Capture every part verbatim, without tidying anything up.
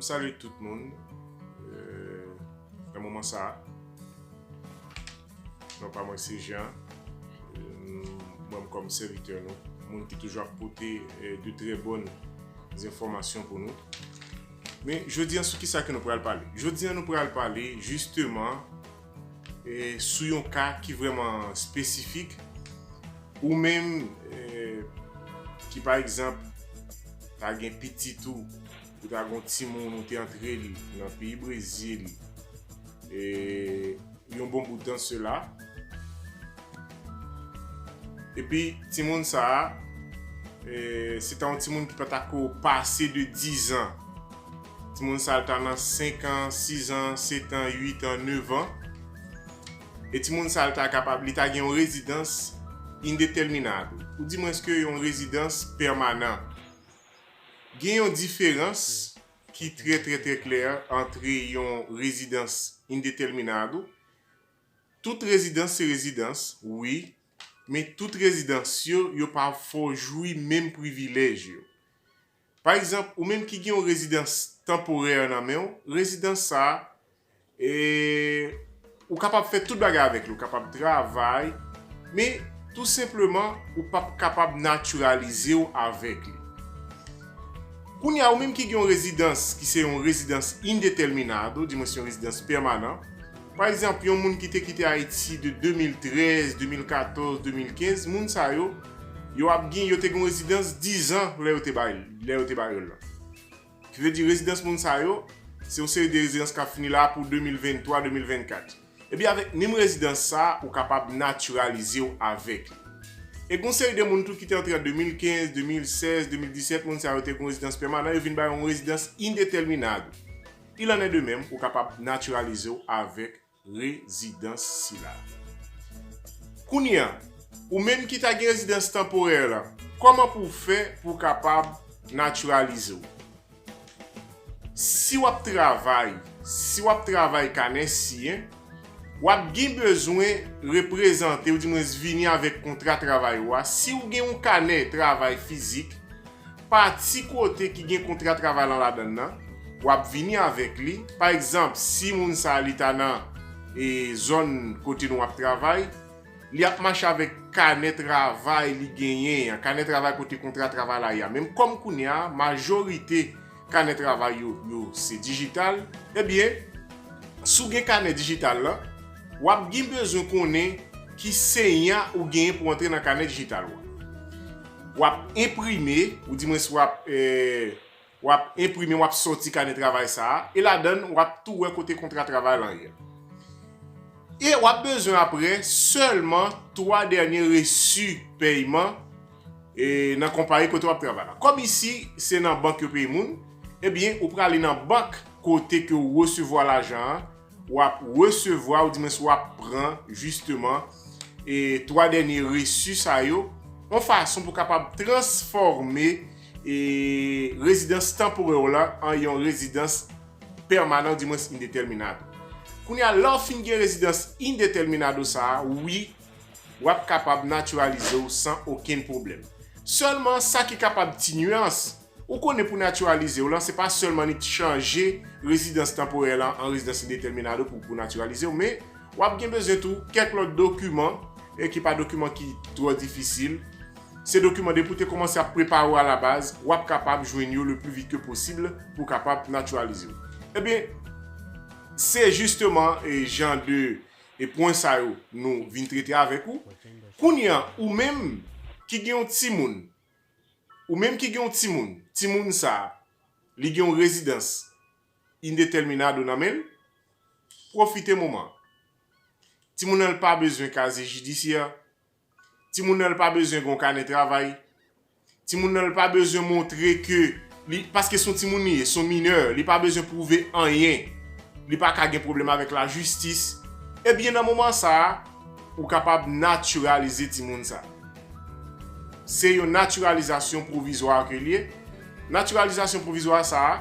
Salut tout moun. Euh, nan moman sa a, non pa mwen se Jean. Euh, mwen kòm sèvitè nou, moun ki toujou ap pote euh, de trè bòn enfòmasyon pou nou. Men jodi an sou ki sa ke nou pral pale? Jodi an nou pral pale jisteman eh, sou yon ka ki vrèman espesifik, ou menm eh, ki pa egzanp ta gen pitit ou, ou ta gen yon timoun ou te antre l nan peyi Brezil eh, yon bon bout tan sela. Epi timoun sa a eh, se ta yon timoun ki pa ta ko pase de dizan. Timoun sa a ta nan senk an, sis an, sèt an, uit an, nèf an. E timoun sa a ta kapab, li ta gen yon rezidans indeterminado, ou dimwens ke yon rezidans pèmanan. Gen yon diferans ki trè trè trè klè antre yon rezidans indeterminado. Tout rezidans se rezidans, wi, men tout rezidans yo, yo pa fè w jwi menm privilèj yo. Pa egzanp, ou menm ki gen yon rezidans tanporè nan men w, rezidans sa a, e, ou kapab fè tout bagay avèk li, ou kapab travay, men tou senpleman, ou p ap kapab natiralize w avèk li. Kounye a, ou menm ki gen yon rezidans ki se yon rezidans indeterminado, dimwens yon rezidans pèmanan, pa egzanp, yon moun ki te kite Ayiti de de mil trèz, de mil katòz, de mil kenz, moun sa yo, yo ap gen, yo te gen yon rezidans dizan lè yo te bay, lè yo te ba yo l lan. Ki vle di rezidans moun sa yo, se yon seri de rezidans k ap fini la pou de mil venntwa, de mil vennkat. Ebyen, avèk menm rezidans sa a, ou kapab natiralize w avèk li. E gen yon seri de moun tou ki te antre an de mil kenz, de mil sèz, de mil disèt, moun sa yo te gen yon rezidans pèmanan, yo vin ba yo yon rezidans indeterminado. Il en est de même, ou kapab natiralize w avèk rezidans sila. Kounye a, ou menm ki ta gen rezidans tanporè la, kòman pou w fè pou w kapab natiralize w? Si w ap travay, si w ap travay kanè siyen, w ap gen bezwen reprezante, ou dimwens vini avèk kontra travay ou a. Si w gen yon kanè travay fizik, pati kote ki gen kontra travay lan ladan l nan, w ap vini avèk li. Pa egzanp, si moun sa a li ta nan e, zòn kote nou ap travay, li ap mache avèk kanè travay li genyen an, kanè travay kote kontra travay la ye a. Men kòm kounye a, majorite kanè travay yo, yo se dijital, ebyen, si w gen kanè dijital lan, w ap gen bezwen konnen ki siy ou genyen pou antre nan kanè dijital ou a. W ap enprime, ou dimwens w ap, eh, w ap enprime, w ap sòti kanè travay sa a, e ladan l, w ap tou wè kote kontra travay lan ye. E w ap bezwen apre sèlman twa dènye resi pèyman e, nan konpayi kote w ap travay la. Kòm isi, se nan bank yo peye moun, ebyen, ou prale nan bank kote ke w resevwa lajan an, w ap resevwa, ou dimwens w ap pran, jisteman, e, twa dènye resi sa yo, yon fason pou kapab transfòme, e, rezidans tanporè w lan an yon rezidans pèmanan, ou dimwens indeterminado. Kounye a, lè w fin gen rezidans indeterminado sa a, wi, w ap kapab natiralize w san okenn pwoblèm. Sèlman, sa ki kapab ti nyans, ou konnen pou natiralize w lan, se pa sèlman ni chanje rezidans tanporè lan an rezidans indeterminado pou, pou natiralize w, men w ap gen bezwen tou kèk lòt dokiman, e ki pa dokiman ki twò difisil. Se dokiman depi w te kòmanse ap prepare w alabaz, w ap kapab jwenn yo le pli vit ke posib pou w kapab natiralize w. Ebyen, se jisteman, e, jan de, e, pwen sa yo nou vin trete avèk ou. Kounye a, ou menm ki gen yon timoun, ou menm ki gen yon timoun, timoun sa a, li gen yon rezidans indeterminado nan men l, pwofite moman an. Timoun nan pa bezwen kazye jidisyè, timoun nan pa bezwen gen yon kanè travay, timoun nan pa bezwen montre ke li, paske se yon timoun li ye, se yon minè, li pa bezwen pwouve anyen, li pa ka gen pwoblèm avèk lajistis. Ebyen, nan moman sa a, ou kapab natiralize timoun sa a. Se yon natiralizasyon pwovizwa ke l ye. Natiralizasyon pwovizwa sa a,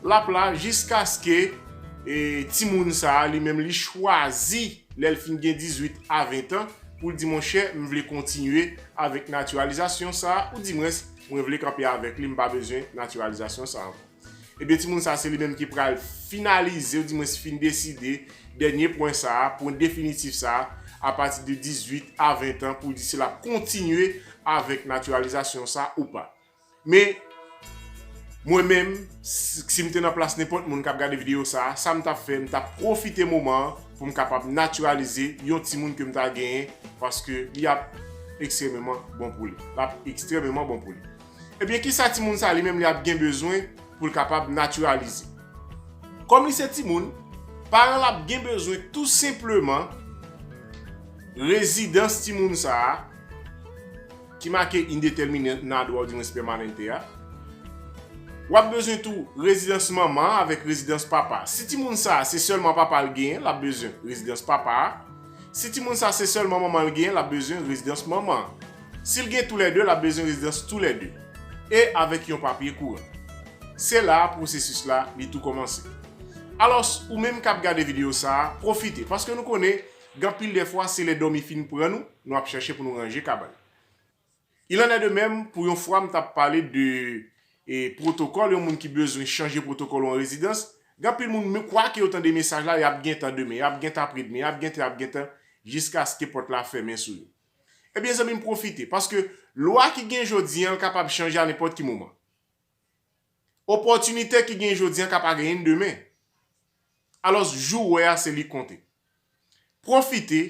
l ap la jiskaske, e, timoun sa a, li menm, li chwazi, lè l fin gen dizuit a ven tan, pou l di, monchè, m vle kontinye avèk natiralizasyon sa a, ou dimwens, mwen vle kanpe avèk li, m pa bezwen natiralizasyon sa a ankò. Ebyen, timoun sa a, se li menm ki pral finalize, ou dimwens fin deside, dènye pwen sa a, pwen definitif sa a, apati de dizuit a ven tan, pou di si l ap kontinye avèk natiralizasyon sa ou pa. Men, mwen menm, si, si m te nan plas nenpòt moun k ap gade videyo sa a, sa m t ap fè, m t ap pwofite moman an pou m kapab natiralize yon timoun ke m ta genyen, paske li ap ekstrèmeman bon pou li. L ap ekstrèmeman bon pou li. Ebyen, kisa timoun sa li menm li ap gen bezwen pou l kapab natiralize? Kòm li se timoun, paran l ap gen bezwen tou senpleman rezidans timoun sa a, ki make indeterminado a, ou dimwens pèmanente a. W ap bezwen tou rezidans manman an avèk rezidans papa. Si timoun sa a se sèlman papa l genyen, l ap bezwen rezidans papa a. Si timoun sa a se sèlman manman l genyen, l ap bezwen rezidans manman an. Si l gen toulède, l ap bezwen rezidans toulède. E avèk yon papye kouran. Se la a pwosesis la, li tou kòmanse. Alòs, ou menm k ap gade videyo sa a, pwofite, paske nou konnen, gen anpil dè fwa, se lè dòmi fin pran nou, nou ap chèche pou nou ranje kabann. Il en est de même, pou yon fwa, m t ap pale de, e, pwotokòl, yon moun ki bezwen chanje pwotokòl yon rezidans. Gen anpil moun, men, kwake yo tande mesaj la, y ap gentan demen, y ap gentan apre demen, y ap gentan, y ap gentan, jiskaske pòt la fèmen sou yo. Ebyen, zanmi m, pwofite, paske lwa ki gen jodi an, l kapab chanje a nenpòt ki moman. Opòtinite ki gen jodi an ka pa genyen demen. Alòs, jou w wè a, se li k konte. Pwofite,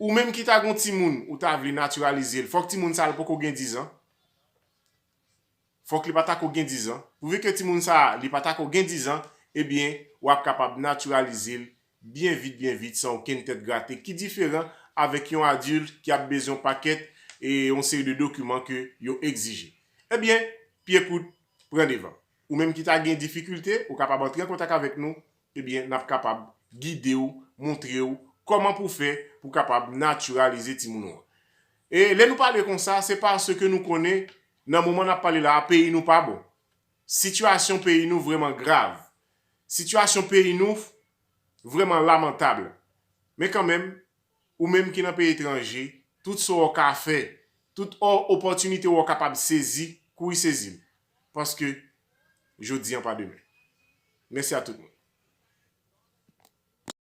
ou menm ki ta gon timoun, ou ta vle natiralize l, fòk timoun sa a l poko gen dizan. Fòk li pa ta ko gen dizan. Pouvi ke timoun sa a, li pa ta ko gen dizan, ebyen, w ap kapab natiralize l byen vit, byen vit, san okenn tèt grate, ki diferan avèk yon adilt ki ap bezwen yon pakèt e yon seri de dokiman ke yo egzije. Ebyen, pye kout, pran devan. Ou menm ki ta gen difikilte, ou kapab antre an kontak avèk nou, ebyen, n ap kapab gide w, montre w kòman pou fè pou kapab natiralize timoun ou an. E lè nou pale konsa, se paske nou konnen, nan moman n ap pale la a, peyi nou pa bon. Sitiyasyon peyi nou vrèman grav. Sitiyasyon peyi nou vrèman lamantab. Men kanmenm, ou menm ki nan peyi etranje, tout sa w ka fè, tout o-, opòtinite w kapab sezi, kouri sezi l. Paske jodi an pa demen. Mèsi a tout moun.